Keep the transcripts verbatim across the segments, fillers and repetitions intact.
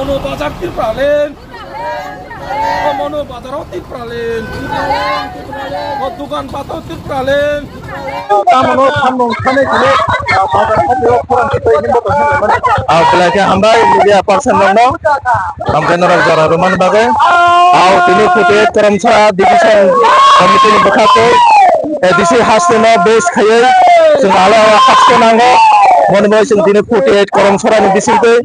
Mono bazar Tipraland. O mono bazar o Tipraland. O dukan pato Tipraland. Tamano samung thani kile bazar o khorang twi hinba tongmani. Aw belai khe hambai media person rokno. Hamkhe norok jora rwmani bagwi. Aw tini forty eight Karamsa division committee ni bwkhak twi A D C haste no base khaiwi chwng alo haste nango. Moni bai chwng tini forty eight Karamsara ni bisingtwi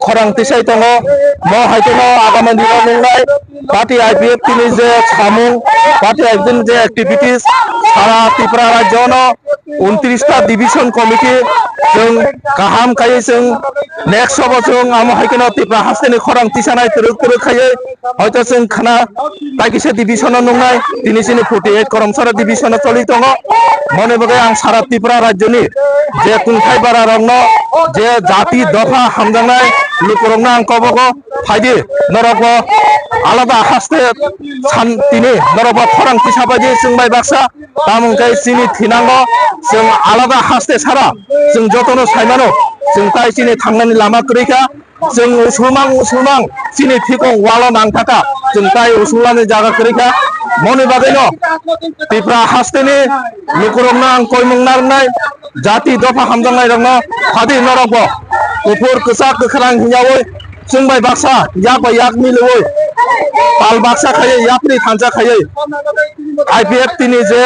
khorang tisai tongo. Mo hai kheno agami dino nungnai party I P F T ni je samung, party I P F T ni je activities, sara Tripura rajyo no untris ta division committee chwng kaham khaiwi chwng next sobo chwng amo hai kheno Tripura haste ni khorang tisanai twrwk twrwk khaiwi hoito chwng khna tai kisa division no nungnai tini chini forty eight Karamsara division no choli tongo. Moni bagwi ang sara Tripura rajyo ni je kungthai bara rokno je jati dopha hamjaknai lukurokno ang kobogo phaidi norokbo alada haste san tini norokbo khorang tisa baidi chwng bai baksa tamo hwnkhe chini thinango chwng alada haste sara chwng jotono saimano chwng tai chini thangnani lama kwrwi kha. Chwng usulmang usulmang chini thikong walo nangthaka chwng tai usulani jaga kwrwi kha. Moni bagwino Tripura hasteni lukurokno ang koimung narwknai jati dopha hamjaknairokno phadi norokbo kuphur kwchak kwkhrang hwnyaui chwng bai baksa yak bai yak miliui pal baksa khaiwi yapri thansa khaiwi I P F T ni je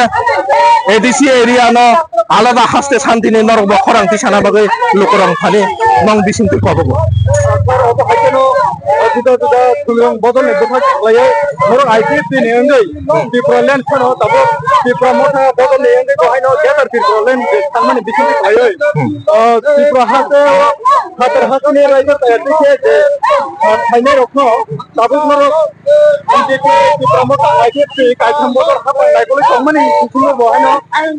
A D C area no alada haste santini norok bo khorang tisana bagwi lukurok thani nong bisingtwi kobogo. Juda juda thungrong bodol ni bwkhak khlaiwi norok I P F T ni wngwi Tripura land phano tabuk Tripura motha bodol ni wngwi bo haino Greater Tripura land je thangmani bisingtwi khlaiwi, ah, Tripura haste phatar hasteni raida taya twi khe je, ah, thainai rokno tabuk norok B J P Tipra Motha I P F T kaitham bodol hapang naikoli tongmani bisingo bo haino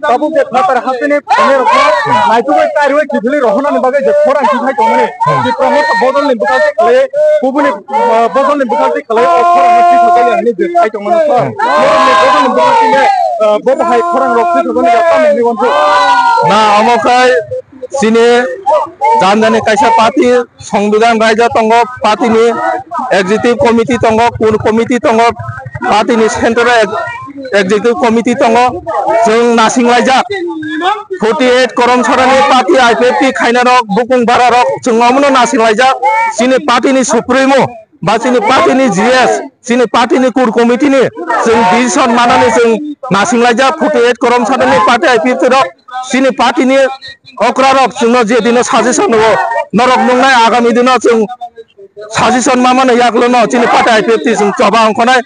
tabuk je phatar hasteni phainairokno naitugwi kariui kiphilwi rohornani bagwi je khorang tisai tongmani Tipra Motha bodolni bwkhak se khlaiwi kubuni, ah, bodolni bwkhak se khlaiwi o khorangno tisajak ya hwnwi je sai tongmani sir. Borokni bodolni bwkhak se le, ah, bo bahai khorangrok tisajak ya tamo hwnwi uansuk. Na omo khai chini jani jani kaisa party Songbidan raida tongo party ni executive committee tongo, core committee tongo, party ni central ex-, executive committee tongo. Chwng nasing laijak forty eight Karamsara ni party I P F T khaina rok bukung bara rok chwng omono nasing laijak. Chini party ni supremo ba chini party ni G S, chini party ni core committee ni chwng decision manani chwng nasing laijak forty eight Karamsara ni party I P F T rok. Chini party ni okra rok chwngno je dino suggestion rwo, norok nungnai agami dino chwng suggestion ma mano yaklo no chini party I P F T chwng choba ongkhonai,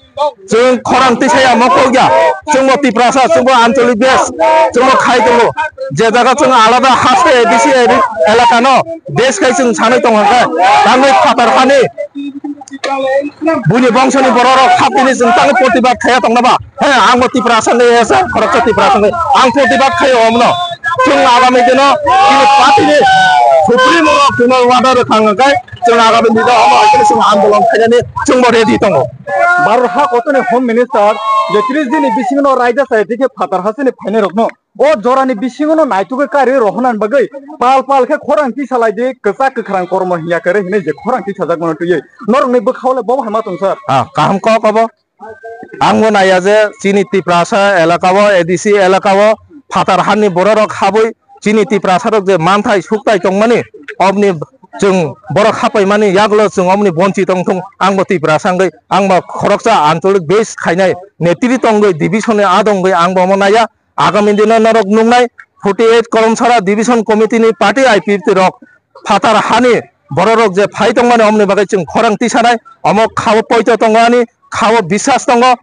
chwng khorang tisaya mokol ya, chwngbo Tiprasa, chwngbo anchalik base, chwngbo khai tongo, je jaga chwng alada haste A D C elaka no base khai chwng sanai tong hwnkhe, tangwi phatar hani buini bongsoni borok rok haptini chwng tangwi protibad khaya tongna ba. He, ang bo Tiprasa ni esa, khoroksa Tiprasa ni. Ang protibad khai omno. Chwng agami dino, chini party ni supremo rok chwngno wada rwkhang hwnkhe, chwng agami dino omo hai khe chwng andolon khainani chwngbo ready tongo. Bharat ha kotoni Home Minister je tris din ni bisingo raida chaya tike phatar hasteni phainai rokno o jorani bisingo naitugwi kariui rohornani bagwi pal pal khe khorang tisalai di, kwchak kwkhrang kormo hinya kare hinwi je khorang tisajak mano twiwi norokni bwkhao le bo hai ma tong sir. Ah, kaham kok obo. Ang bo naiya je chini Tiprasa elaka o, A D C elaka o phatar hani borok rok habwi chini Tiprasa rok je manthai sukthai tongmani, obni chwng borok hapaimani yagulo chwng obni bonchi tongthung. Ang bo Tiprasa wngwi, ang bo khoroksa anchalik base khainai netri tongwi, division ni adongwi ang bo omo naiya. Agami dino norok nungnai forty eight Kolomsara division committee ni party I P F T rok phatar hani borok rok je phai tongmani, omoni bagwi chwng khorang tisanai, omo khao poito tongo ani, khao biswas tongo,